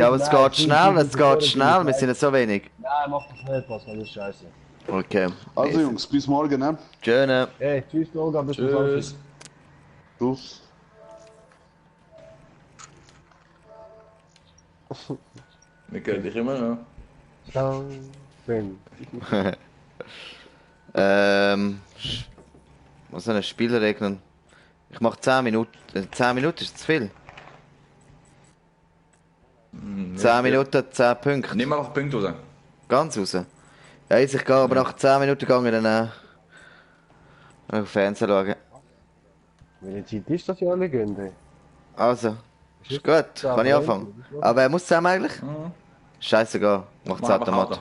Ja, aber es geht schnell, wir sind so wenig. Nein, mach das nicht, Pascal, das ist scheiße. Okay. Also Jungs, bis morgen, ne? Schöne. Hey, tschüss, Olga, bis zum Tschüss. Tschüss. Wir kennen dich immer noch. Was sind Spielregeln? Ich mach 10 Minuten. 10 Minuten ist zu viel. 10 Minuten, 10 Punkte. Nimm einfach Punkte raus. Ganz raus. Ja, ich gehe aber nach 10 Minuten gegangen, dann auf Fernsehen schauen. Welche Zeit ist das ja, Legende? Also, ist gut, kann ich anfangen. Aber wer muss zusammen eigentlich? Scheißegal, macht's Mach einfach Automat.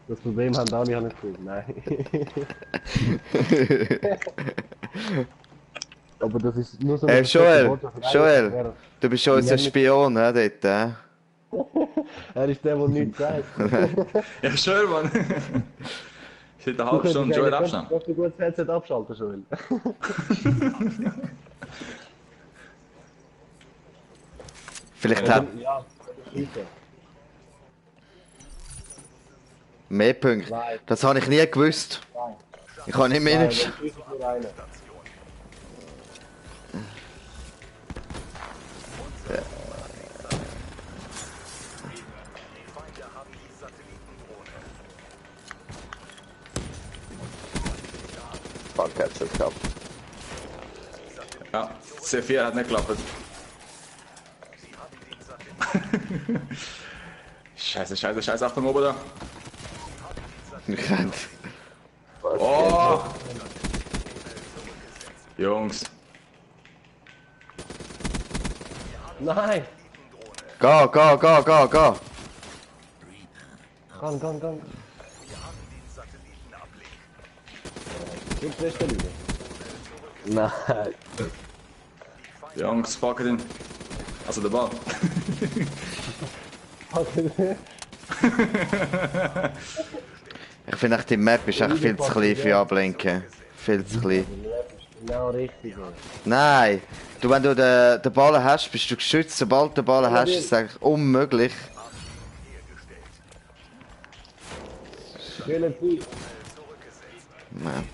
Das Problem haben Dani auch nicht gut, nein. Aber das ist nur so... Joel, du bist schon unser Spion, dort, Er ist der, der nichts sagt. Ja, schön, Mann. Seit einer halben Stunde Joel abschneiden. Kannst du gut das Headset abschalten, Joel? Vielleicht hat Ja, sicher. mehr Punkte. Das habe ich nie gewusst. Ich habe nicht mindestens. Fuck, hat schon geklappt. Ja, C4 hat nicht geklappt. Scheiße, scheiße, scheiße, Achtung oben da. Ich kann. Oh! Jungs. Nein! Go. Gang. Gibt's beste Liebe? Nein. Jungs, fucken ihn. Also der Ball. Ich finde die Map ist echt viel zu klein für Ablenken. Viel zu klein. Genau richtig. Nein! Du, wenn du den Ball hast, bist du geschützt. Sobald du den Ball hast, ist es eigentlich unmöglich. Nein.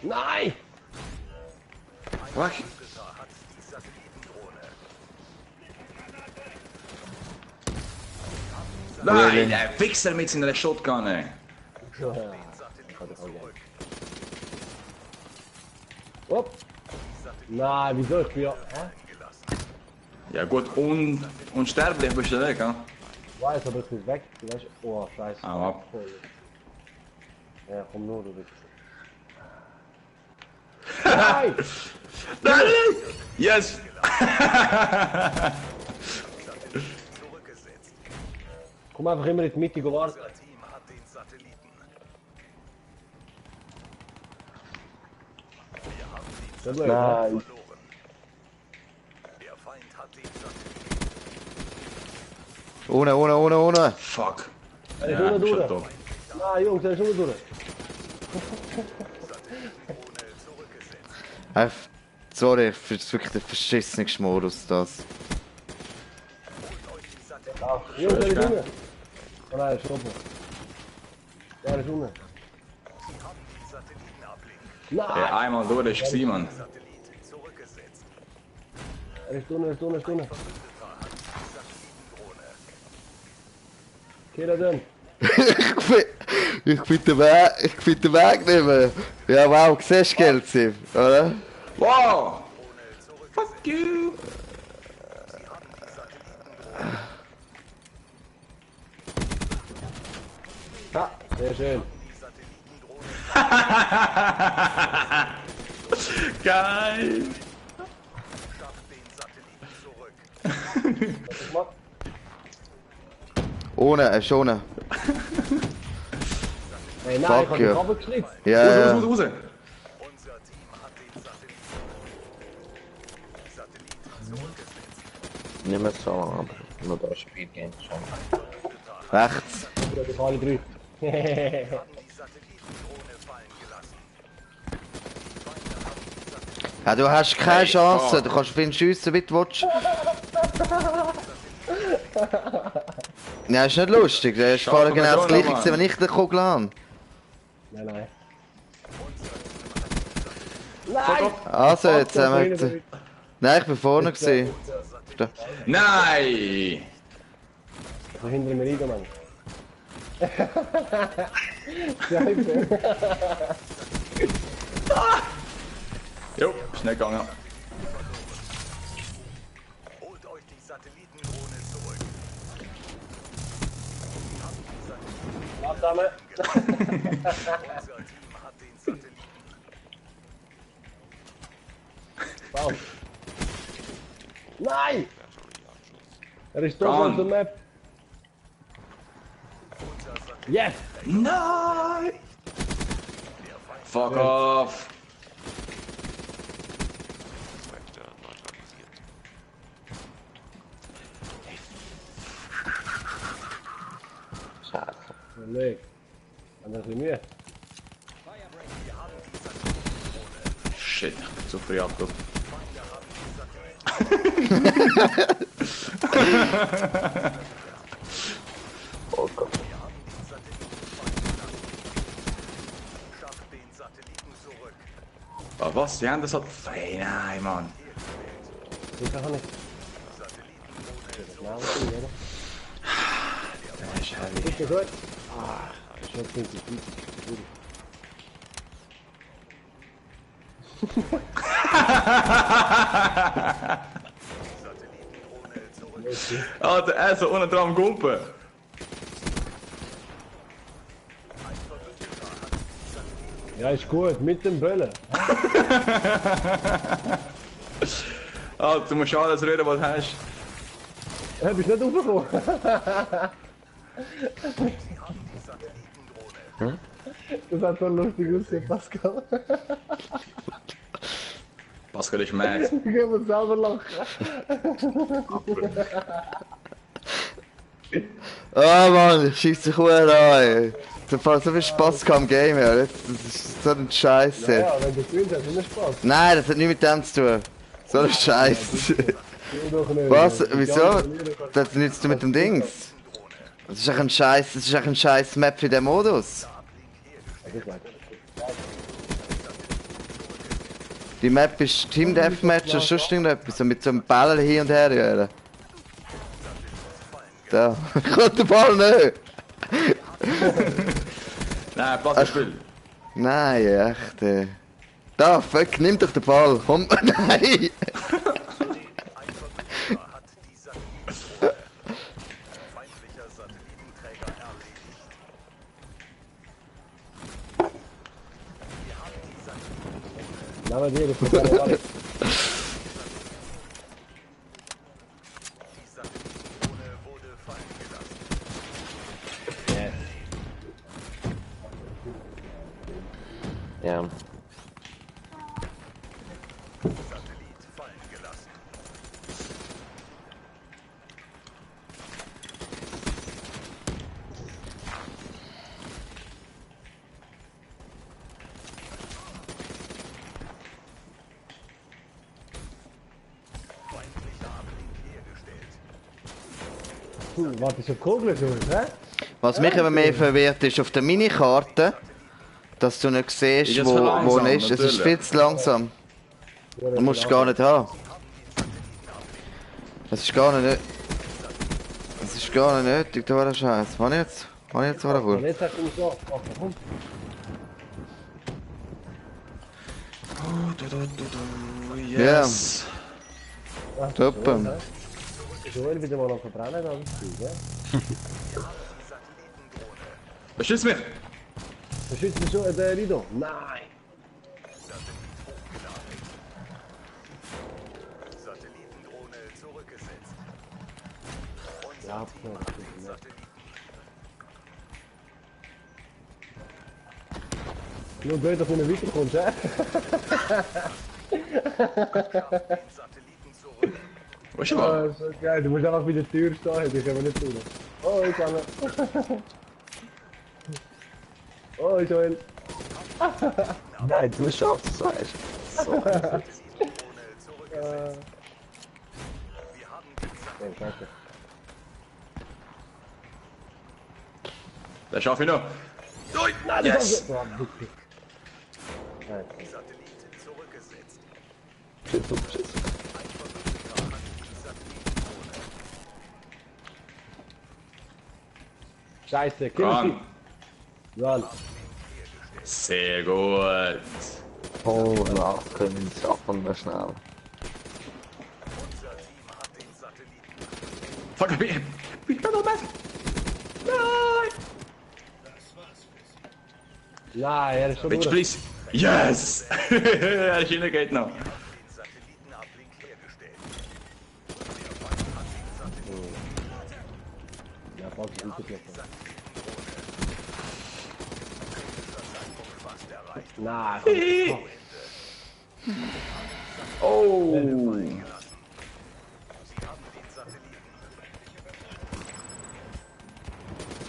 Nein! Was? Nein, der Wichser mit seiner Shotgun, ey. Hopp! Nein, wieso? Ich bin ja... Ja gut, unsterblich bist du weg, ja? Ich weiß, aber ich bin weg. Du weißt... Oh, scheiße. Hau ab. Ja, komm nur, du bist... Nein! Nein! Yes! Komm einfach immer in die Mitte warten. Nein. Ohne. Fuck. Er ist Ja, unten schon durch. tot. Nein, Jungs, er ist unten durch. Sorry, das ist wirklich der verschissene Modus, das. Jungs, er ist unten. Oh nein, er ist oben. Er ist unten. Nein! Ja, einmal durch, das ist gewesen, Mann. Er ist unten. Keiner denn? Ich finde den Weg nicht mehr. Ja, wow, siehst du Geld, oder? Wow! Fuck you! Ja, sehr schön. Geil! Ohne. Hey, nein, ich Fuck hab you. den Kabel geschnitzt. Ja. Raus! Nicht mehr so, aber nur das Spiel geht schon. Rechts. Ich hab alle drei. Ja, du hast keine Hey, Chance, fuck. du kannst auf ihn schiessen, wie du willst. Ja, ist nicht lustig, das ist Schaffen vorher wir genau das schon gleiche noch, gewesen, wenn ich den Kugel habe. Nein, nein. Also, jetzt Fuck, haben wir... da vorne Nein, ich bin vorne gewesen. Nein! So hinter mir rein, Mann. Scheiße. Jo, ist nicht gegangen. Holt euch die Satellitendrohne zurück. Langsame. Unser Team hat den Satelliten. Wow. Nein! Er ist tot Gone. auf der Map. Yes! Nein! Fuck off! Leg. En dat is niet meer. Shit, ich bin zu früh abgeholt. Schafft den Satelliten zurück. Ah, was? Die haben das halt... Hey, nein, Mann. Ik ga niet. Nou, dat is niet, Das ist heavy. Ik ga goed. Ah, zo vind ik niet. Alter, er ist so unten dran am Gumpen. Ja, ist gut, mit dem Böllen. Alter, du musst alles rühren, was du hast. Heb ich nicht aufgekommen. Das hat so lustig ausgesehen, Pascal. Pascal ist mad. Ich kann mir selber lachen. Oh Mann, schießt sich an, ey. Du hast so viel Spaß gehabt am Game, ja. Das ist so ein Scheiß. Ja, wenn du gewinnst, hast du immer Spaß. Nein, das hat nichts mit dem zu tun. So ein Scheiß. Was? Wieso? Das hat nichts zu tun mit dem Dings. Das ist echt ein Scheiß, das ist echt ein Scheiß Map für den Modus. Die Map ist Team Deathmatch oder sonst irgendetwas, so mit so einem Ball hin und her rühren. Da, kommt der Ball nicht! Nein, Pascal spielt. Nein, echt. Da, fuck, nimm doch den Ball, komm, nein! Hat die Satellitendrohne. Feindlicher Satellitenträger erledigt. Nou, maar die, dat is wel alles. Die Satellitendrohne wurde fallen gelassen. Ja. Satellit fallen gelassen. Feindlicher Ablink hergestellt. Wat is een kogel zo, hè? Was mich aber mehr verwirrt ist, auf der Minikarte, dass du nicht siehst, Ist jetzt wo langsam, er ist. Es ist natürlich. viel zu langsam. Du musst es gar nicht haben. Es ist gar nicht... Es ist gar nicht nötig, da war der Scheiß. Wann jetzt? Wann jetzt war er Maar wohl? net zegt hij zo. Oh, kom. Yes. Super. Zo wil je mal noch verbrennen, dann ist gut, ja? Beschütz mich! Verschützt mich so, der Rido? Nein! Satellitendrohne zurückgesetzt. Ja, Unser Team hat den Satelliten. Nur blöd, dass du nicht weiterkommst, hä? Den Satelliten zurück. Wo ist er mal? Oh, so geil, du musst einfach bei der Tür stehen, die können wir nicht tun. Oh, ich kann Oh, Joel. Nein, du schaffst es, weißt du. So einfach. Drohne zurückgesetzt. Wir haben die Ja, danke. Das schaffe ich noch. Yes! Oh, wirklich. Nein. Satelliten zurückgesetzt. Shit, shit. Scheiße, kill Run. Run. Sehr gut. Oh, na, können wir schaffen wir schnell. Unser Team hat den Satelliten. Fuck, ich bin noch besser. Nein! Nein, er ist schon Bitch, durch. please. Yes! Er Schiene geht noch. Den Satellitenablink hergestellt. Der Feind hat den Satelliten. Ja, braucht ich nicht mehr. Fast erreicht. Na, Oh! Sie haben den Satelliten.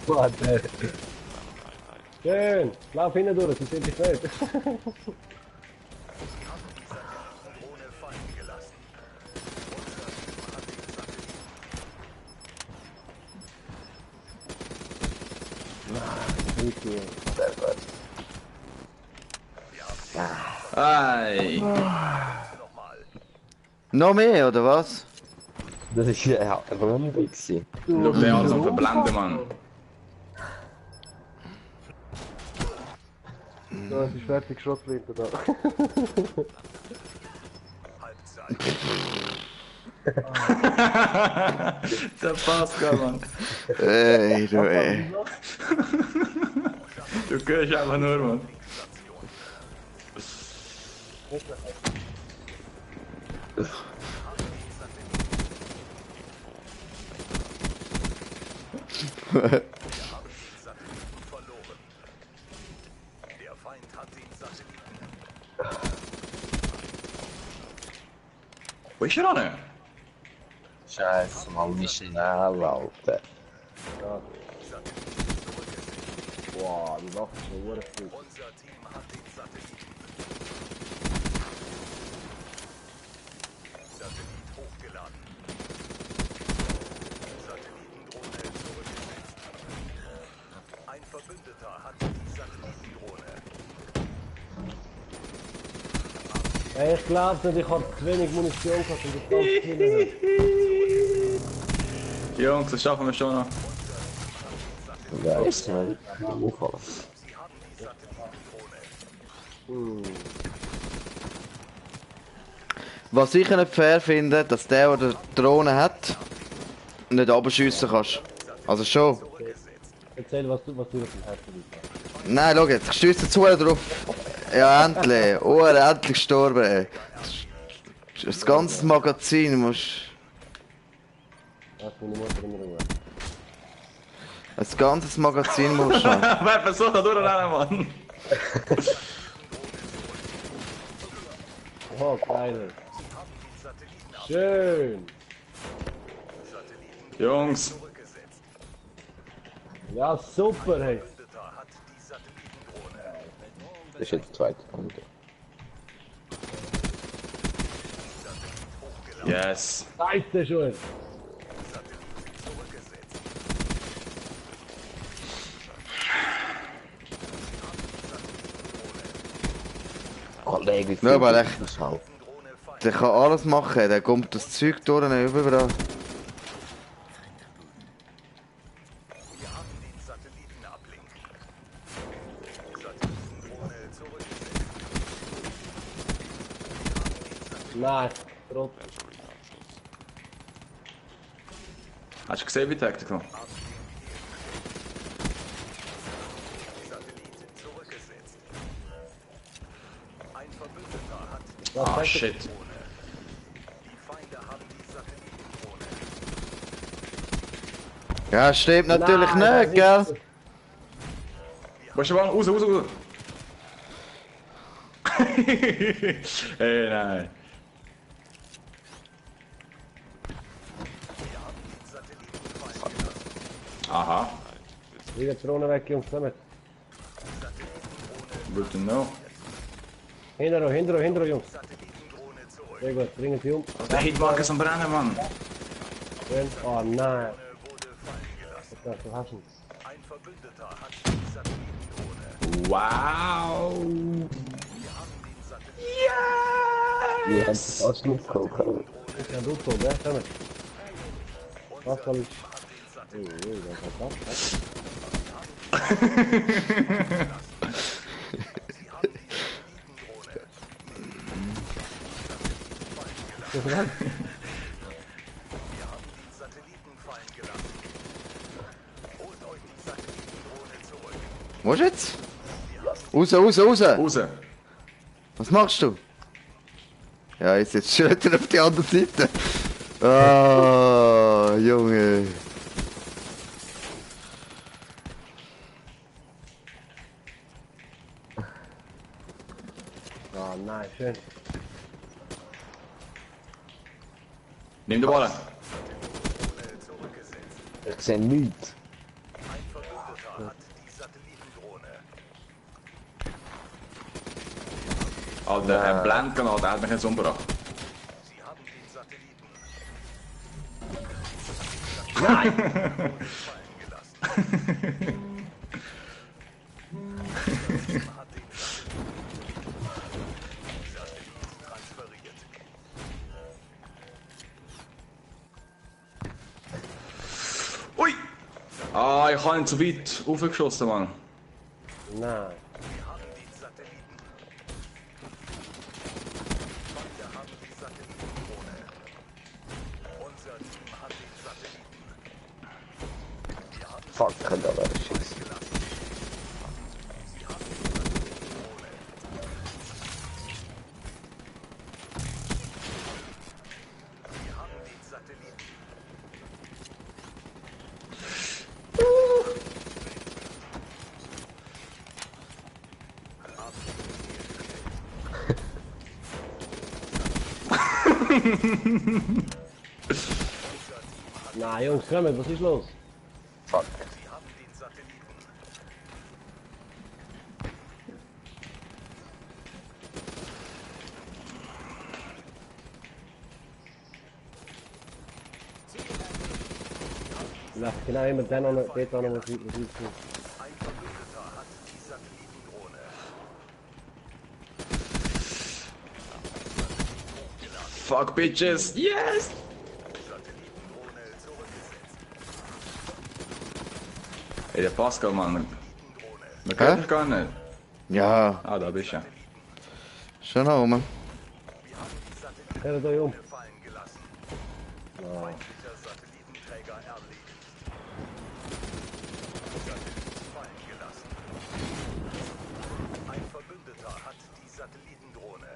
warte. Schön. Lauf hinten durch, sie sind nicht weit. Drohne fallen gelassen. Sehr gut. Ei! Noch mehr, oder was? Das ist ja eine Runde gewesen. Schau den alles am Verblenden, Mann. So, es ist fertig, Schrotflinte da. Halbzeit. Der Pascal, Mann. Ey, du ey. Du gehst einfach nur, Mann. Verloren. Der Feind hat den Satelliten. Wo ist er an? Scheiße, mal nicht schnell, Alter. Boah, die Waffe ist schon sehr früh. Unser Team hat den Satelliten. Satellit hochgeladen. Satellitendrohne zurückgesetzt. Ein Verbündeter hat die Satellitendrohne. Ey, ich glaube nicht, ich habe zu wenig Munition gehabt, um das ganze Kill. Jungs, das schaffen wir schon noch. Ja, ist mal aufhören. Sie haben die Satellitendrohne. Was ich nicht fair finde, dass der die Drohne hat, nicht abschiessen kannst. Also schon. Erzähl, was du auf dem Herzen liegt. Nein, schau jetzt, ich schiesse zu drauf. Ja, endlich. Oh, er ist endlich gestorben, ey. Das ganze Magazin musst... Lass meine Mutter in Ruhe. Das ganze Magazin musst du... Wer versucht da durchrennen, Mann? Oh, geil. Schön. Jungs, Zurückgesetzt. Ja, super, hey. Verbündeter hat die Satellitendrohne. Das ist jetzt die zweite Runde. yes. Scheiße, schon. Zurückgesetzt. Kollege, wie viel Ja, aber echt. das halt? Drohne fallen. Der kann alles machen, der kommt das Zeug durch und überall. Wir haben den Satellitenablink. Satellitendrohne zurückgesetzt. Nein, Trotz. Hast du gesehen, wie Taktik noch? Satelliten zurückgesetzt. Ein Verbündeter hat die Was Ah, sagst du? shit. Drohne. Die Feinde haben die Satellitendrohne. Ja, stimmt natürlich Nein, nicht, gell? Wo ist der Ball? Raus, raus, raus! Hey, nein. Satelliten fallen gelassen. Aha. Wieder die Drohne weg, Jungs, kommt. Good to know. Hinter euch, Jungs. Sehr gut, bringen sie um. Der Hitmarker ist am Brennen, Mann. Schön. Oh nein. Das du hast ihn. Ein Verbündeter hat die Satellitendrohne. Wow. Wir haben den Satelliten. Die haben das aus Luftkoker. Ich kann durchkommen, ne? Komm. Was soll ich? Wir haben die Satelliten fallen gelassen. Holt euch die Satellitendrohne zurück. Wo ist jetzt? Raus! Raus. Was machst du? Ja, jetzt schön auf die andere Seite. Ah, Junge. Oh nein, schön. Nimm den Ball. Ich sehe nichts. Ein Verbündeter hat die Satellitendrohne. Alter, ein Blendkanal, der hat mich jetzt umgebracht. Sie haben den Satelliten. Fallen gelassen. Hat den Satellit transferiert. Ui! Ah, ich habe ihn zu weit aufgeschossen, Mann. Nein. Wir haben den Satelliten. Wir haben die Satellitendrohne. Unser Team hat den Satelliten. Wir haben Fuck, kann da was schießen. gelassen. Sie haben die Satellitendrohne. Wir haben den Satelliten. Na Jungs, kommt, was ist los? Fuck. Sie haben den Satelliten. Na, genau immer dann noch, dort noch was ich tun. Ein Verbündeter hat die Satellitendrohne. Fuck, bitches. Yes! Satellitendrohne zurückgesetzt. Ey, der Pascal, Mann. Man Hä? kennt dich gar nicht. Ja, Ah, da bist du. schon noch rum. Wir haben die Satelliten Hört euch um. fallen gelassen. Oh. Feindlicher Satellitenträger erledigt. Satellit fallen gelassen. Ein Verbündeter hat die Satellitendrohne.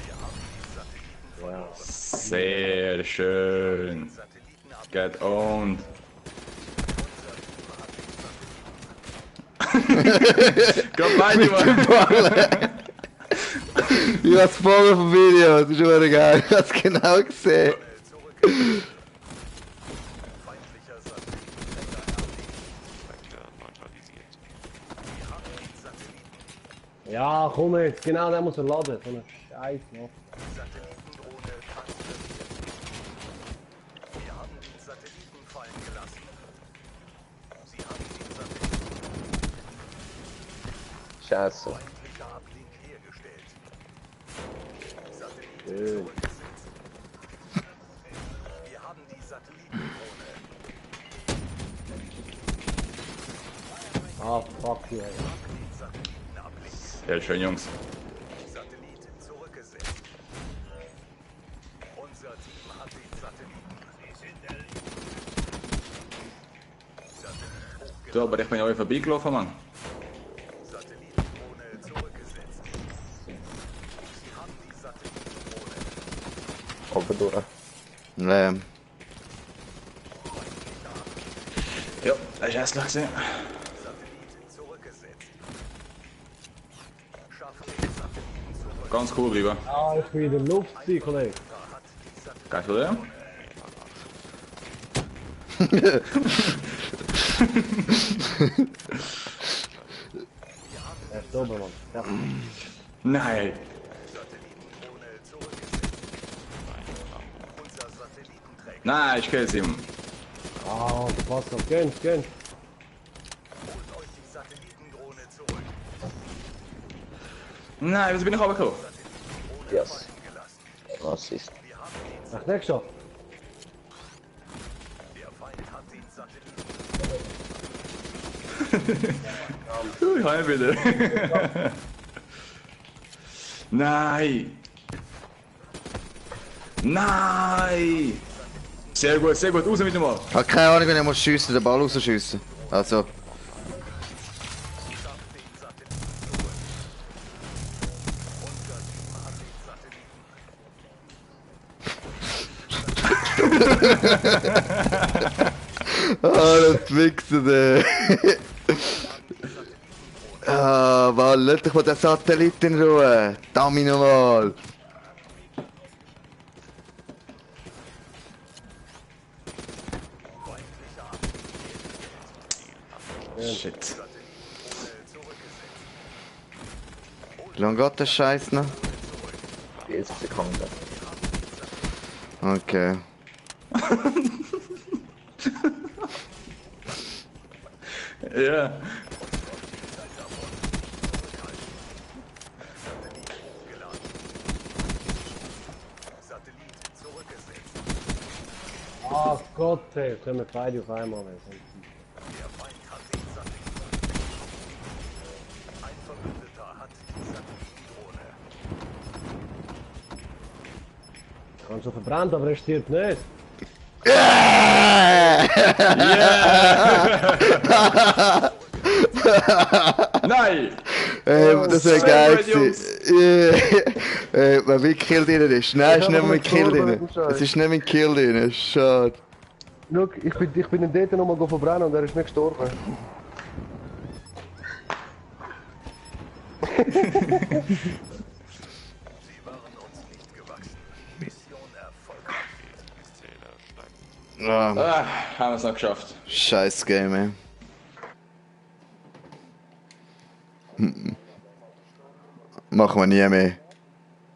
Wir haben die Satelliten verloren. Sehr schön. Satelliten ab. Get owned. Unser Team hat den Satelliten. Gott beide, Mann. Ich hab's voll auf dem Video, das ist schon geil. Ich hab's genau gesehen. Zurückgesetzt. Feindlicher Satellitenträger erledigt. Wir haben den Satelliten. Ja, komm jetzt, genau, der muss er laden. So eine Scheiße noch. Satellitendrohne transferiert. Wir haben den Satelliten fallen gelassen. Sie haben den Satelliten Scheiße. feindlicher Ablink hergestellt. Satelliten Schön. zurückgesetzt. Wir haben die Satellitendrohne. Ah, fuck you, ey. Den Satellitenablink. Sehr schön, Jungs. Satellit zurückgesetzt. Unser Team hat den Satelliten. Satellit Du, aber ich bin ja euch vorbeigelaufen, Mann. Satellitendrohne zurückgesetzt. Sie haben die Satellitendrohne. Oben durch. Ja, das ist hässlich gesehen. Satellit zurückgesetzt. Schaffen den Satelliten zurück. Ganz cool bleiben. Ah, ich bin in der Luft, sie, Kollege. Da hat die Satelliten. Geil, oder? oben, Mann. Ja. Nein. Satellitendrohne zurückgesetzt. Unser Satellitenträger Nein, ich kill sie. Ah, du passt auf. Gönn. holt euch die Satellitendrohne zurück. Nein, wieso bin ich runtergekommen? Yes. Was ist? Ach, nicht schon. Der Feind hat den Satelliten. Ich kann nicht wieder. Nein. Nein. Sehr gut, raus mit dem Mal. Ich habe keine Ahnung, wenn ich muss schiessen, den Ball rausschiessen. Also. Ah, das Wichsen, ey. Ah, Mann, lass dich mal den Satellit in Ruhe. Dammi nochmal. Shit. Wie lange geht der Scheiß noch? 40 Sekunden. Okay. Ja. Satellit zurückgesetzt. Ah, Gott, ey. Können wir beide auf einmal. Der Feind hat den Satelliten. Ein Verbündeter hat die Satellitendrohne. Kann schon verbrannt, aber er stirbt nicht. Nein! Das wäre Sehr geil gut, Jungs. gewesen. Wenn mein Kill drin ist. Nein, ist Ich nicht hab mein noch Kill gestorben drin. mit dem Scheiß. Es ist nicht mein Kill drin. Schade. Schau, ich bin dort nochmal verbrennen und er ist nicht gestorben. Sie waren uns nicht gewachsen. Mission erfolgreich. Ah, Haben wir es noch geschafft. scheiß Game, ey. Machen wir nie mehr.